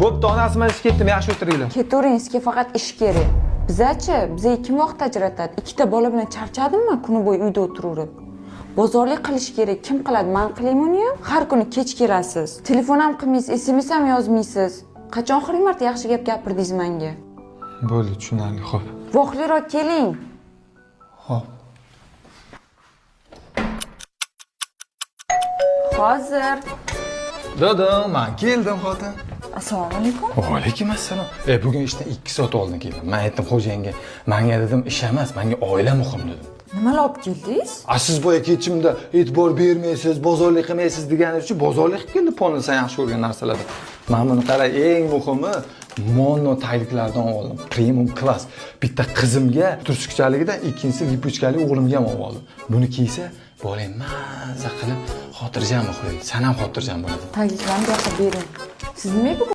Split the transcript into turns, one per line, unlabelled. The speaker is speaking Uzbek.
Bo'pti, onasi, man ishga ketdim, yaxshi o'tiringlar.
Ketavering, sizga faqat ish kerak. Bizachi, bizga kim vaqt ajratadi? Ikkita bola bilan charchadim man kuni bo'yi uyda o'tiraverib. Bozorlik qilish kerak. Kim qiladi? Man qilaymi uni ham? Har kuni kech kelasiz. Telefon ham qilmaysiz, SMS ham yozmaysiz. Qachon oxirgi marta yaxshi gap gapirdingiz menga?
Bo'ldi, tushunarli, xo'p.
Vaqtliroq keling.
Xo'p.
Hozir.
Dodam, man keldim, xotin.
Assalomu alaykum.
Va alaykum assalom. Bugun ishdan 2 soat oldin keldim. Men aytdim xo'jayinga, manga dedim ish emas, manga oila muhim dedim.
Nimalar olib keldingiz?
A siz boya ketishimda e'tibor bermaysiz, bozorlik qilmaysiz degani uchun bozorlik qilib keldim, polni sen yaxshi ko'rgan narsalardan. Mana buni qara, eng muhimi mono tagliklardan oldim. Premium klass. Bitta qizimga turshukchaligidan, ikkinchisi lipuchkali o'g'limga ham olib oldim. Buni kiysa, bolang mazza qilib xotirjam uxlaydi. San ham xotirjam bo'lasan.
Tagliklarni bu yoqqa bering. Siz nimaga